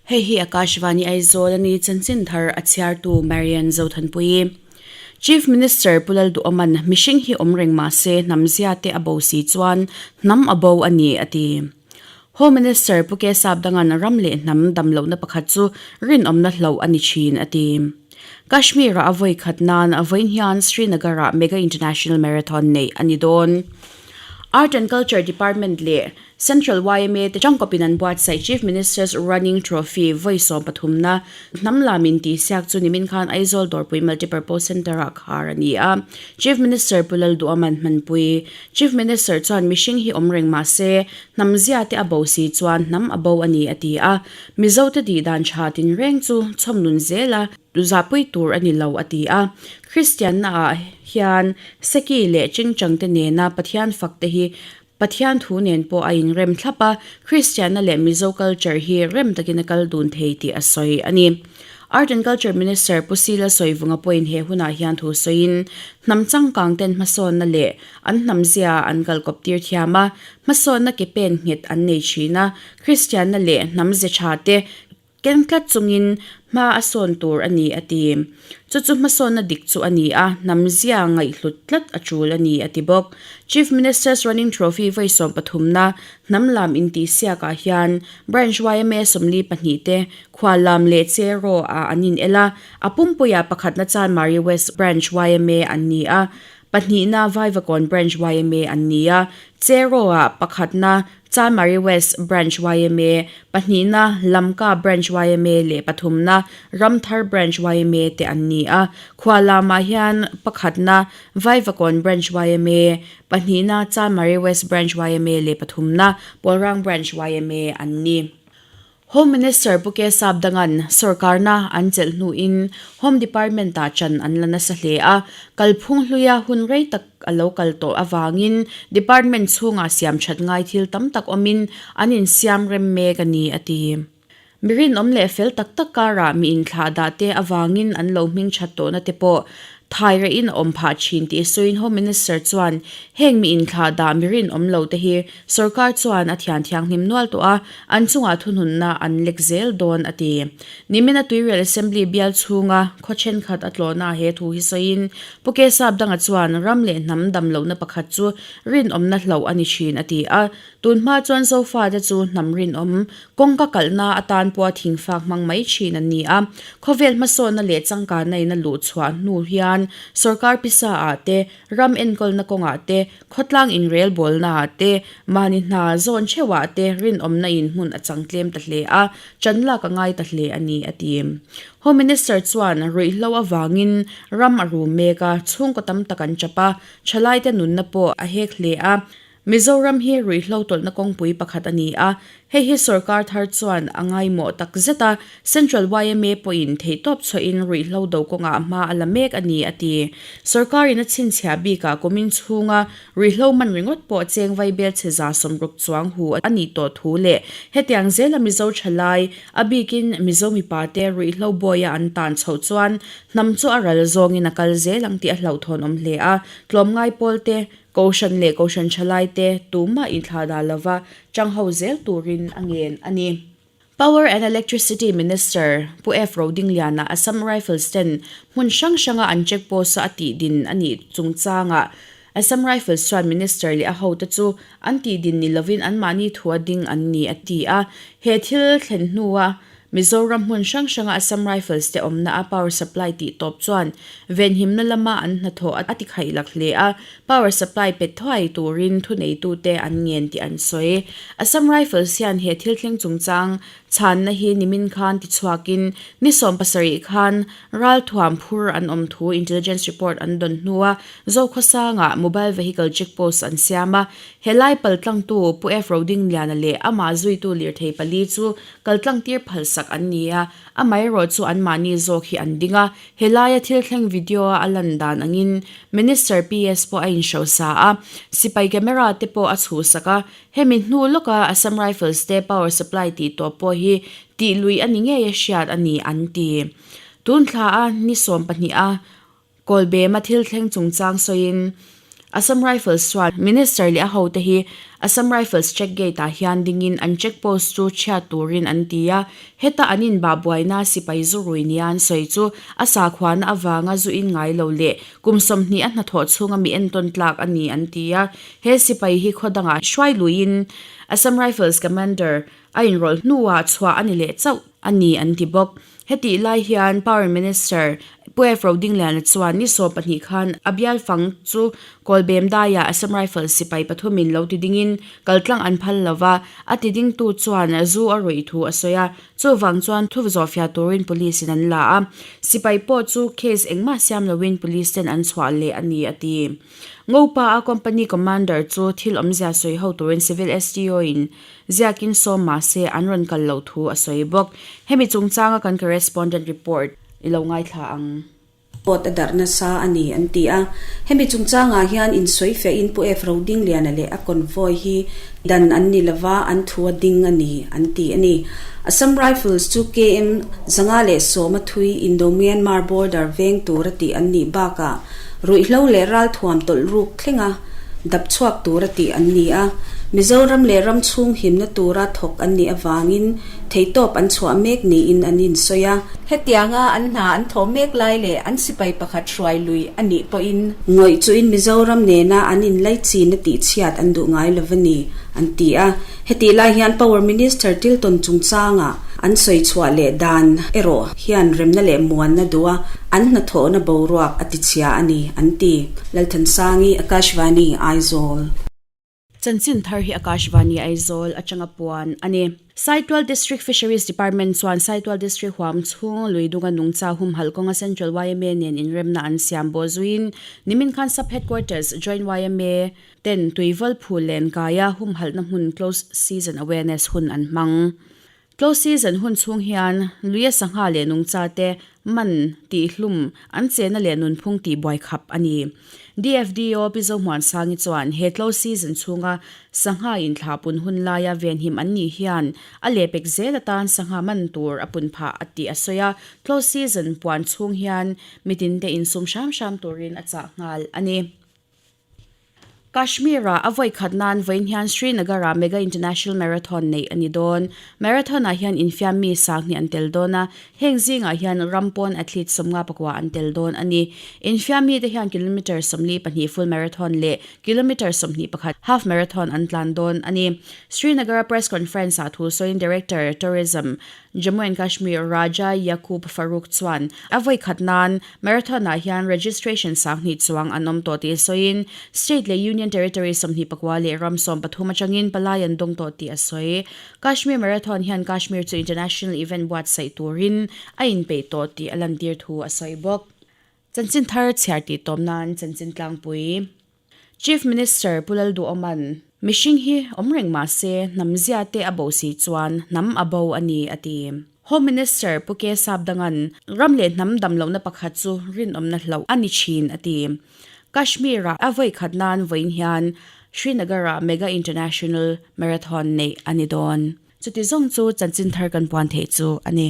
Hei hi Akashvani Aizawl a ni, chanchin thar a chhiartu Marian Zothanpuii. Chief Minister Pu Lalduhawman mihring hi awm reng mah se hnam zia te a bo si chuan hnam a bo a ni a ti. Home Minister Pu K Sapdangan ram leh hnam dam lohna pakhat chu rinawmna hloh a ni thin a ti. Kashmir-ah a vawi khat nan vawiin hian Srinagar-ah Mega International Marathon neih a ni dawn. Art and Culture Department leh Central yma te tangkawpin an buatsaih Chief Minister's Running Trophy vawi sawmpathumna hnam lamin tihsiak chu nimin khan Aizawl Dawrpui Multipurpose Centre-ah khar a ni a. Chief Minister Pu Lalduaman hmanpui. Chief Minister chuan mihring hi awm reng mah se hnam zia te a bo si chuan hnam a bo a ni a ti a. Mizo te tih dan tha tinreng chu chhawm nun zel a zahpui tur a ni lo a ti a. Kristianna ah hian Seki leh Chingchang te nena Pathian fak te hi Pathian thu nen pawh a inrem thlap a, Kristianna leh Mizo culture hi rem takin a kal dun thei tih a sawi a ni. Art and Culture Minister Pu Sila Sawivunga pawhin he hunah hian thu sawiin, hnam changkang ten hmasawnna leh an hnam zia an kalkawp tir thiam a, hmasawnna ke pen nghet an nei thin a, Kristianna leh hnam ze tha te Ken tlat chungin hma a sawn tur a ni a ti. Chu chu hmasawnna dik chu a ni a, hnam zia ngaihhlut tlat a tul a ni a ti bawk. Chief Minister's Running Trophy vawi sawmpathumna hnam lam intihsiakah hian Branch yma 42 te khual lam leh Cheraw ah an inel a, a pumpuiah pakhatna Chanmari West Branch yma an ni a, pahnihna Vaivakawn Branch yma an ni a, Cheraw ah pakhatna Chanmari West Branch yma, pahnihna Lamka Branch yma leh pathumna Ramthar Branch yma te an ni a. Khualamah hian pakhatna Vaivakawn Branch yma, pahnihna Chanmari West Branch yma leh pathumna Pawlrang Branch yma an ni. Home Minister Pu K Sapdangan sorkarna an chelh hnuin Home Department-ah chan an la nasa hle a, kalphung hluia hun rei tak a lo kal tawh avangin department chhungah siam that ngai thil tam tak awmin an insiam rem mek a ni, a ti. Mi rinawm leh fel tak tak karah mi inthlah dah te avangin an lo hming that tawhna te pawh Thai rehin a awm phah thin tih sawiin Home Minister chuan heng mi inthlah dah mi rinawm lo te hi Sorkar chuan a thian thianghlim nual tawh a, an chungah thununna an lek zel dawn a ti. Nimina Tuirial Assembly bial chhunga khaw thenkhat a tlawhna he thu hi sawiin Pu K Sapdanga chuan ram leh hnam dam lohna pakhat chu rinawmna hloh a ni thin a ti a, tun hma chuan Zofate chu hnam rinawm kawngka kalhna atan pawha thingfak hmang mai thin an ni a, khawvel hmasawnna leh changkanna in a luh chhuah hnu hian sorkar pisa ah te, ram enkawlna kawngah te, Khawtlang inrelbawlnaah te, mahni hna zawn theuhah te rinawmna in hmun a chang tlem ta hle a, chan lak a ngai ta hle a ni, a ti. Home Minister chuan ruihhlo avangin ram a rum mek a, chhungkaw tam tak an chap a, thalaite nunna pawh a hek hle a. Mizoram hi ruihhlo tawlhna kawngpui pakhat a ni a, Hei hi sorkar thar chuan a ngaimawh tak zet a, Central yma pawhin theihtawp chhuahin ruihhlo do kawngah hma a la mek a ni, a ti. Sorkarin a chhinchhiah bikah kumin chhunga ruihhlo man ringawt pawh cheng vaibel chhe 160 chuang hu a nih tawh thu leh hetiang zela Mizo thalai, a bikin Mizo mipate ruihhlo bawia an tan chhoh chuan hnam chu a ral zawngin a kal zel ang tih a hlauhthawn awm hle a, tlawmngai pawlte Kohhran leh Kohhran thalaite tumah inthlahdah lova changho zel turin a ngen a ni. Power and Electricity Minister Pu F. Rodingliana Assam Rifles ten hmun hrang hranga an check post-a a tihdin a nih chungchangah Assam Rifles chuan Minister leh a hote chu an tihdin ni lovin anmahni thua ding an ni a ti a. He thil thlen hnua Mizoram hmun hrang hranga Assam Rifles te awmna a power supply tih tawp chuan venhimna lama an hnathawh a ti khaih lak hle a, power supply pe thuai turin thuneitute an ngen tih an sawi. Assam Rifles hian he thil thleng chungchang chhanna hi nimin khan tichhuakin ni 70 khan ralthuam phur an awm thu intelligence report an dawn hnua Zokhawsangah mobile vehicle check post an siam a, helai paltlangtu Pu F Rodingliana leh amah zuitu lirthei pali chu Kaltlang tir phalsak an ni a, amaherawh chu anmahni zawk hi an ding a. Helaia thil thleng video-a a lan dan angin Minister PS pawh a inhrosa a, sipai camera te pawh a chhuhsak a. Hemi hnu lawka Assam Rifles te power supply tih tawp pawh hi tih lui a ni ngei a hriat a ni an ti. Tun thla a ni 12 a Kawlbema thil thleng chungchang sawiin. Assam Rifles chuan Minister leh a hote hi Assam Rifles check gate ah hian dingin an check post chu chhiat turin an ti a, heta an inbah buaina sipai zu rui nia an sawi chu a sakhuana avanga zu in ngai lo leh kum 20 a hnathawh chhunga mi entawn tlak a ni an ti a, he sipai hi khaw dangah hruai luiin Assam Rifles Commander a inrawlh hnuah chhuah a ni leh chauh a ni an ti bawk. Hetih lai hian Power Minister Pu F. Rodingliana chuan ni 12 khan a bial fang chu Kawlbem daiah Assam Rifles sipai pathumin lo ti dingin kaltlang an phal lo va, a ti dingtu chuan zu a ruih thu a sawi a, chuvang chuan thu zawhfiah turin Police in an la a, sipai pawh chu case engmah siam loin Police ten an chhuah leh a ni a ti. Ngopa a Company Commander chu thil awmzia sawi ho turin Civil SDO in Ziakin sawm mahse an rawn kal loh thu a sawi bawk. Hemi chungchanga kan correspondent report i lo ngaithla ang. Pawt a darh nasa a ni an ti a. Hemi chungchangah hian insawi fehin Pu F. Rodingliana leh a convoy hi dan an ni lova an thu a ding a ni an ti a ni. Assam Rifles chu KM 110 a thui Indo-Myanmar border veng tura tih an nih bakah Ruihhlo leh ralthuam tawlh ruk thlenga dap chhuak tura tih an ni a, Mizoram leh ram chhung himna tura thawk an nih avangin theihtawp an chhuah mek niin an insawi a. Hetianga an hna an thawh mek lai leh an sipai pakhat hruai lui a nih pawhin. Ngawih chuin Mizoram nena an inlaichin a tihchhiat an duh ngai lo a ni, an ti a. Hetih lai hian Power Minister Tilton chungchanga an sawi chhuah leh dan erawh hian remna leh muanna duha an hnathawhna boruak a tichhia a ni, an ti. Lalthansangi, Akashvani, Aizawl. Chanchin thar hi Akashvani, Aizawl atanga puan a ni. Saitual District Fisheries Department chuan Saitual District huam chhung Luidunga nungcha humhalh kawnga Central yma nen inremna an siam bawh zuiin nimin khan Sub Headquarters Joint yma ten tuival phul len kaia humhalhna hmun close season awareness hun an hmang. Close season hun chhung hian luia sangha leh nungcha te man tih hlum an chena leh nunphung tih buai khap a ni. DFDO Pi Zohmuansangi chuan he close season chhunga sangha inthlah pun hun laia venhim an nih hian a lehpek zel atan sangha man tur a pun phah a tih a sawi a, close season puan chhung hian mitinte insum hram hram turin a chah nghal a ni. Kashmir-ah a vawi khat nan vawiin hian Srinagar-ah Mega International Marathon neih a ni dawn. Marathon-ah hian infiam mi sanghnih an tel dawn a, heng zingah hian ram pawn athlete 51 an tel dawn a ni. Infiam mite hian kilometre 42 full marathon leh kilometre 21 half marathon an tlan dawn a ni. Srinagar-a press conference-ah thu sawiin Director, Tourism, Jammu and Kashmir Raja Yaqub Farooq chuan a vawi khat nan Marathon-ah hian registration 2000 chuang an awm tawh tih sawiin state leh union territory 24 leh ram 13 atangin palai an dawng tawh tih a sawi. Kashmir Marathon hian Kashmir chu international event buatsaih turin a inpeih tawh tih a lantir thu a sawi bawk. Chanchin thar chhiar tih tawp nan chanchin tlangpui. Chief Minister Pu Lalduhawman, Mihring hi awm reng mah se hnam zia te a bo si chuan hnam a bo a ni, a ti. Home Minister Pu K Sapdangan, Ram leh hnam dam lohna pakhat chu rinawmna hlauh a ni thin, a ti. Kashmir-ah a vawi khat nan vawiin hian Srinagar-ah Mega International Marathon neih a ni dawn. Chuti zawng chu chanchin thar kan puan theih chu a ni.